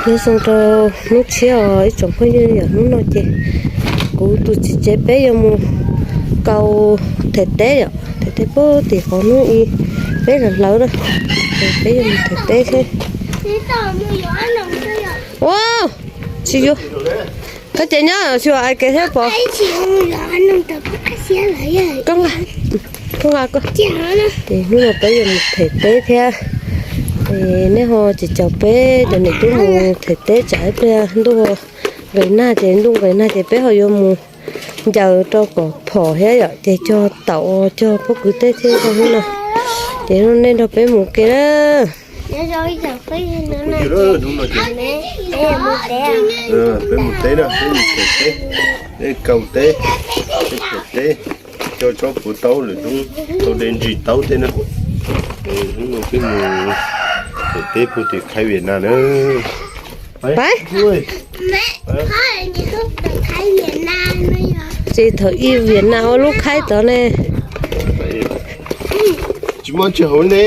Nyob zoo rau hnub tshiab os ib tsoom phooj ywg, yog hnub no ces kuv tus txiv tsev peb yuav mus kaus them teb yom, them teb puag tim qhov hnub i peb hlawv hlawv na, peb yuav mus them teb thiab. Ua, tsis yuav, koj ces nyob xyuas ais kev thiab pom. Koj nqa, koj nqa koj. Ces hnub no peb yuav mus them teb thiab. Nej ho tsis caum peb cov niam tub mus them teb tsam ib pliag ntuj nqis nag ces ntuj nqis nag ces peb ho yuav mus ncaws rau kom phom thiab yom, ces cog taum cog pob kws teb thiab hnub no. Ces nej nrog peb mus ke na. Peb mus teb na, peb mus them teb, kaus teb, peb them teb, cog tsob puav taub lwm hnub tau de ntsis taub teb na. Hnub no peb mus them teb puag tim Khaib Viam Nas na. Ces thaum ub Viam Nas ua lub khaib tod ne. Tsis muaj tsis hauv ne,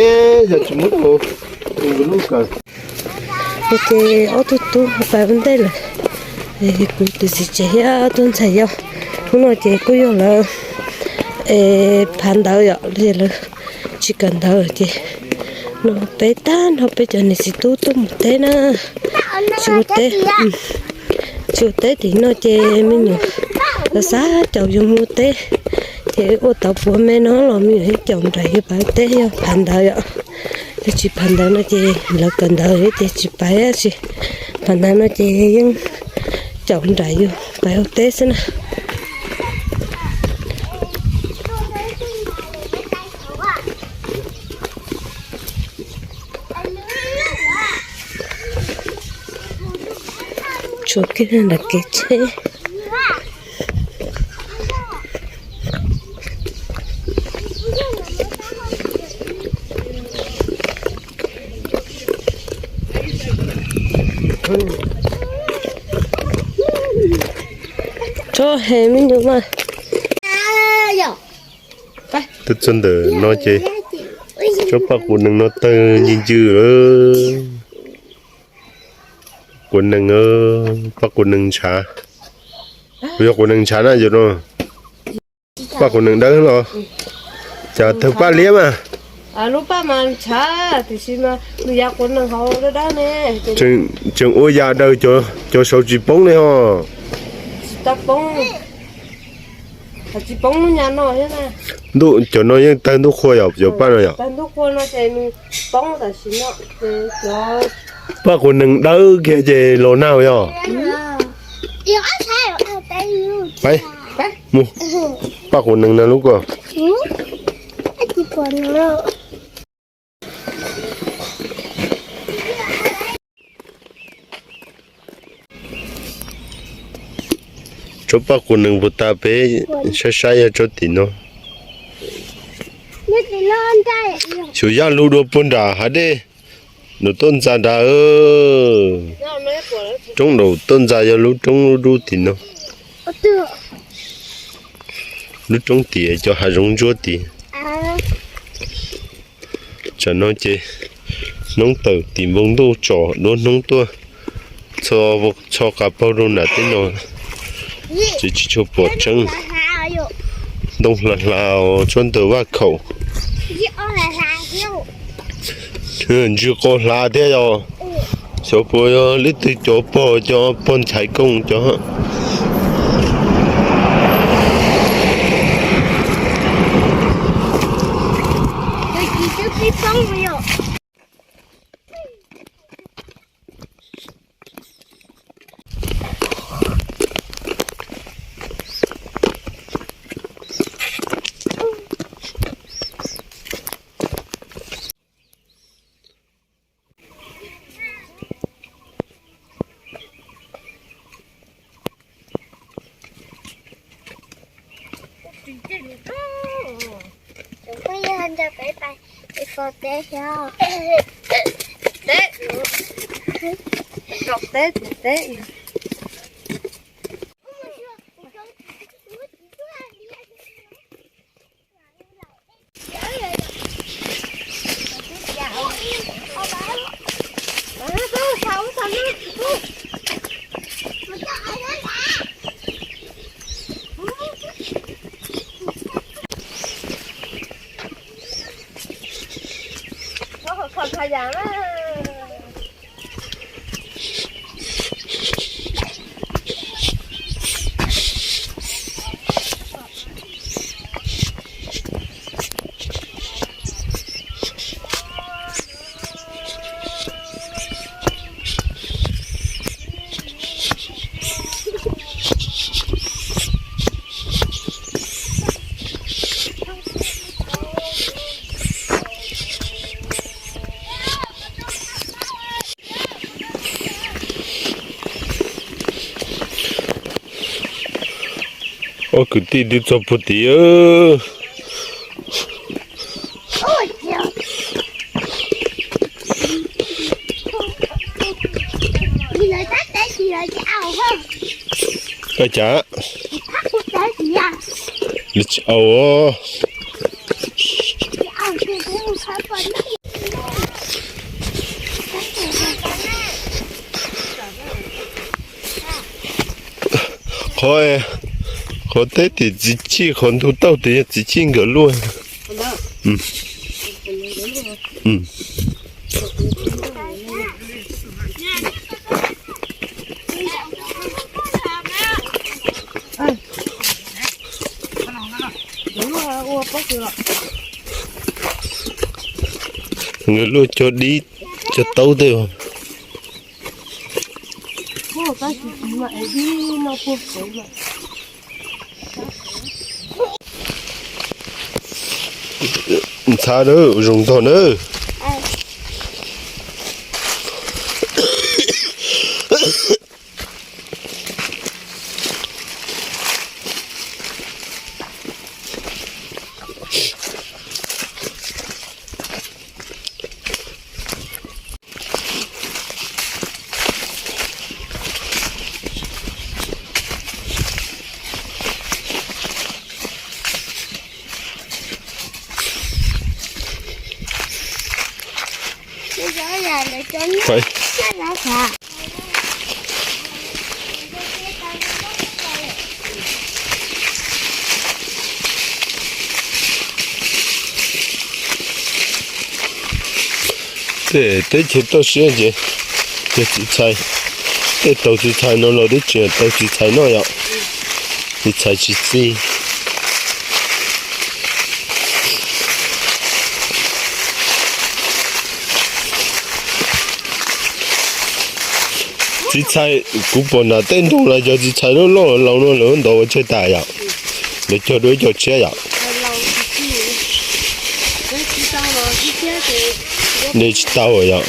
yog tsis muaj hauv. Ces ob tug tub pais ua ntej lawm, kuv tus txiv tsev thiab ob tug ntxhais yau. Hnub no ces kuj yog lawv phav ntawv yom, lawv tsis kawm ntawv ces no peb tag nrho peb cov niam txiv tub tuaj mus teb na. Tsis ua teb, tsis ua teb tim no ces me nyuam xav xav caum yus mus teb, ces ua tau puav me no los me nyuam caum nraim yus pais ua teb yog phav ntawv yom. Yog tsis phav ntawv no ces lawv kawm ntawv ces tsis pais, tsis phav ntawv no ces yeej caum nraim yus pais ua teb xwb na. Tshuav kiag nram kev tsheb. Tso hem me nyuam mas. Twb txog ntawm no ces tsob paj quav nees no tawg ncig ncig lawm. Quav nees, paj quav nees ntshav. Yog quav nees ntshav na yom no. Paj quav nees dawb los cas tawg paj liab mas. Lub paj mas ntshav tiam sis mas nws yav quav nees hauv dawb dawb ne. Tseem ua yam daws cov saud tsis poob li ho. Tsis tau poob. Tsis poob hnub nyoog no thiab na. Ntuj, cov no yeej tawg ntuj qhua yom, cov paj no yom. Tawg ntuj qhua no ces nws poob tam sim no. Paj quav nees dawb kiag ces los nag yom. Pab mus, paj quav nees na lub ko. Tsob paj quav nees puag ta peb saib saib yog tsob tim no. Xyov yaj lug dua puag nram hav dej, nws tuaj ntxa nrad. Roob nraum tuaj ntxa yog lub roob dub dub tim no. Lub roob tim cov hav zoov ntsuab tid. Tsam no ces hnub tawm tim npoo ntuj tsom duab hnub tuaj, txho qas paug rau nram teb no, ces tsis tshua pom tseeb. Ntoo hla hla tsuab ntawm vaj khaum. Ntsws qau hla thiab yog. Xyov puas yog leej twg cov pog, cov pog ntxhais kooj cov. Ob kwv tij twb txog puag tim. Ua cas? Lawv tsis au. Qhov, qhov teb tim txiv txij, qhov ntug tauj tim txiv txij nkawd luaj. Nkawd luaj cog dib cog taub tej. Ntxhab na, zoo ntog na. Tej teb chaws toj siab ces yog txiv txhais, tej taug txiv txhais no los twb tsis yog taug txiv txhais noj yom, txiv txhais tsis txi. Txiv txhais, kuv pom nram tej nroog los cov txiv txhais loj loj laus no lawv ntov ua tsawg tas yom, lawv cog dua ib co tshiab yom. De tsis tau yom.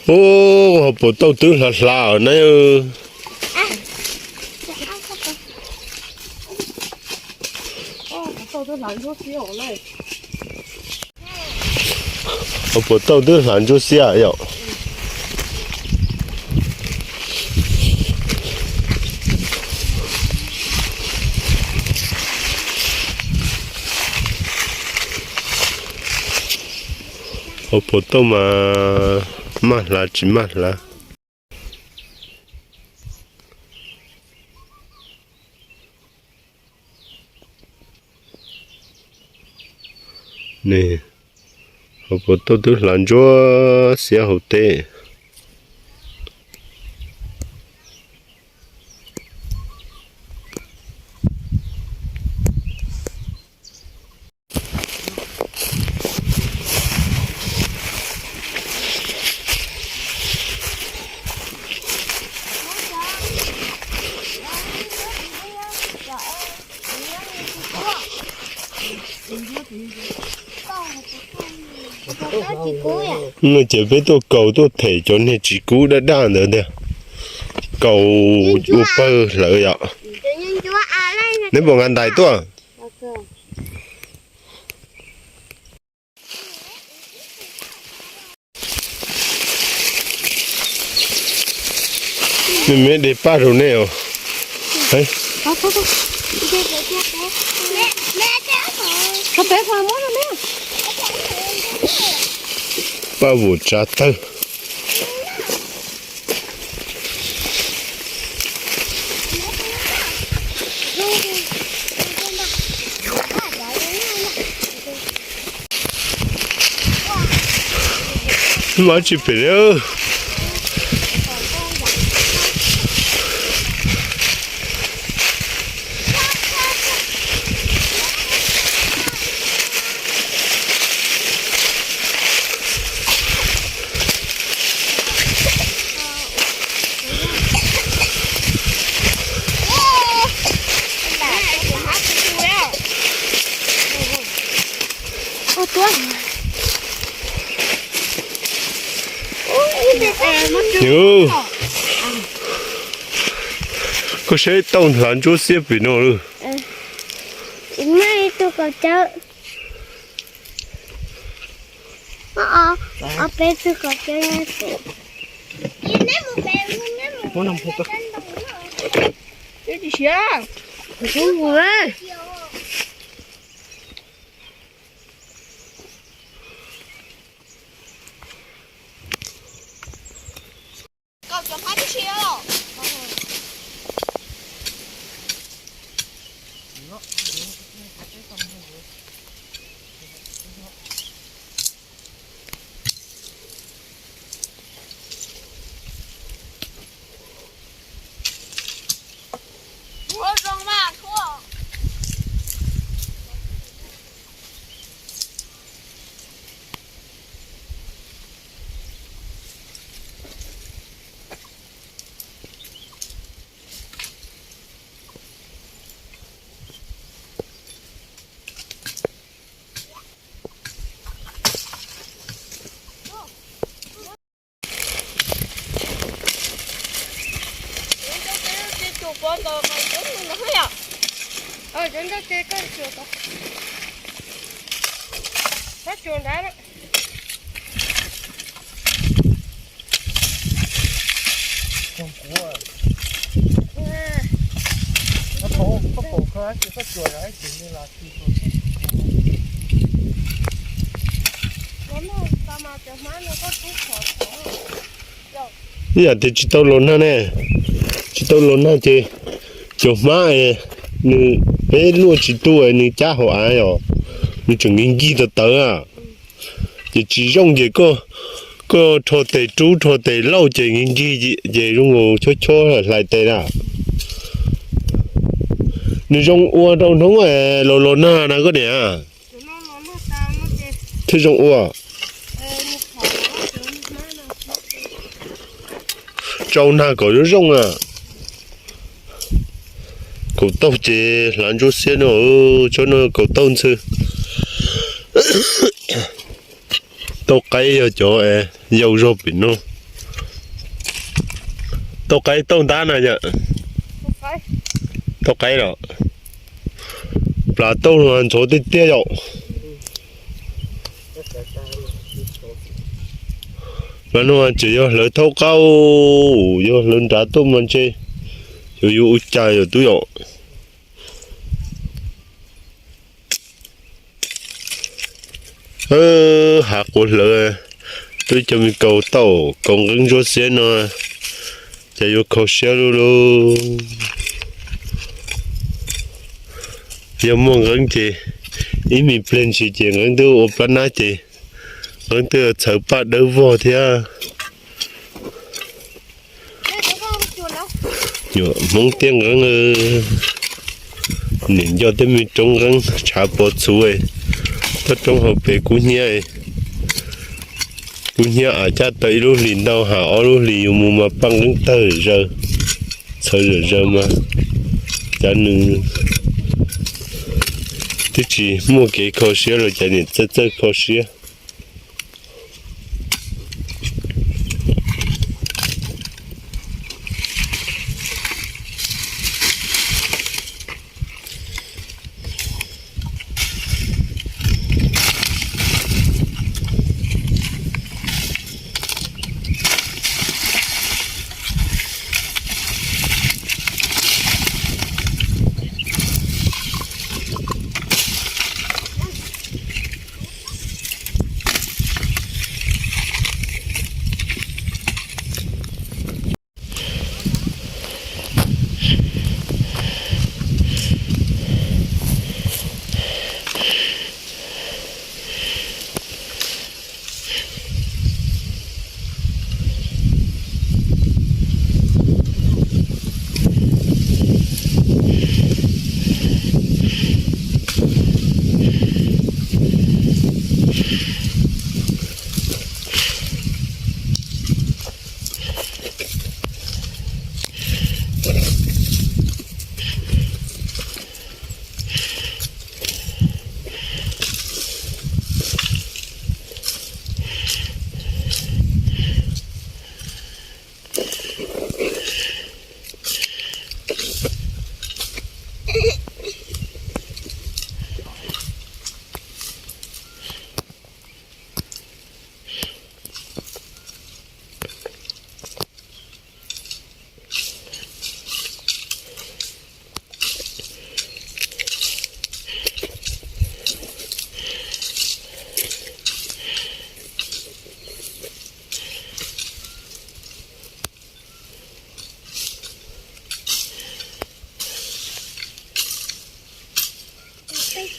Ub, hauv paus tauj twb hlav hlav na. Hauv paus tauj twb hlav ntsuab xiab yom. Hauv paus tauj mas maj hlav tsis maj hlav. Hauv paus tauj twb hlav ntsuab xiab hauv teb. No ces peb tuaj kaus tuaj them cov niag tsis kub daj daj ntawd tiag. Kaus ua pawg hlawv yom. Neb puas nqa ntais tuaj? Nej me de paj rau nej os. Paj vum tsav tawg. Mas tsis pem li. Koj saib tauj hlav ntsuab xiab pem no lawm. Peb tug kaus cawv. Ib yam tias tsis tau los nag ne, tsis tau los nag ces cov hmab, nws, peb luaj tsis tuaj nws cab hauv av os, nws tseem nkig nkig tawv tawv a. Ces tsis zoo ces koj, koj rho tes rub rho tes lauj ces nkig nkig ces zoo nkaus chob chob hlais tes na. Nws zoo ua rau hnub los los nag na koj niam. Thiaj zoo ua. Tsau nag kom zoo zoo na. Kaus tauj ces hlav ntsuab xiab no, tsob no kaus tauj ntxhw. Tauj qaib yog cov yau zog pem no. Tauj qaib tauj ntab na yom. Tauj qaib los plas tauj ntxhov tiag tiag yom. Plas no tseem yog hlawv thaub qab, yog hlawv nrad tuaj mas ntshe yuav yuav ua cas yom tub yom. Hav quav hlawv, twb cov me kaus tauj kaus nqeeb ntsuab xiab no, cas yuav kho siab lub lub. Yog muaj nqeeb ces ib me pliag ntsis ces nqeeb twb ua plab nab ces nqeeb twb txhawv paj dawb vog thiab. Nyuam Hmoob tiab nqeeb, nim nco tej me roob nqeeb tshav pov txhuv, toj roob hauv pes kub hnyiab, kub hnyiab av caj tau ib lub hlis ntau ha ob lub hlis yus mus mas paj nqeeb tawg zaws, txhawv zawm zaws mas cas nws twb tsis muaj kev kho siab los cas nim txawj txawj kho siab.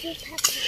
Tus phab phem.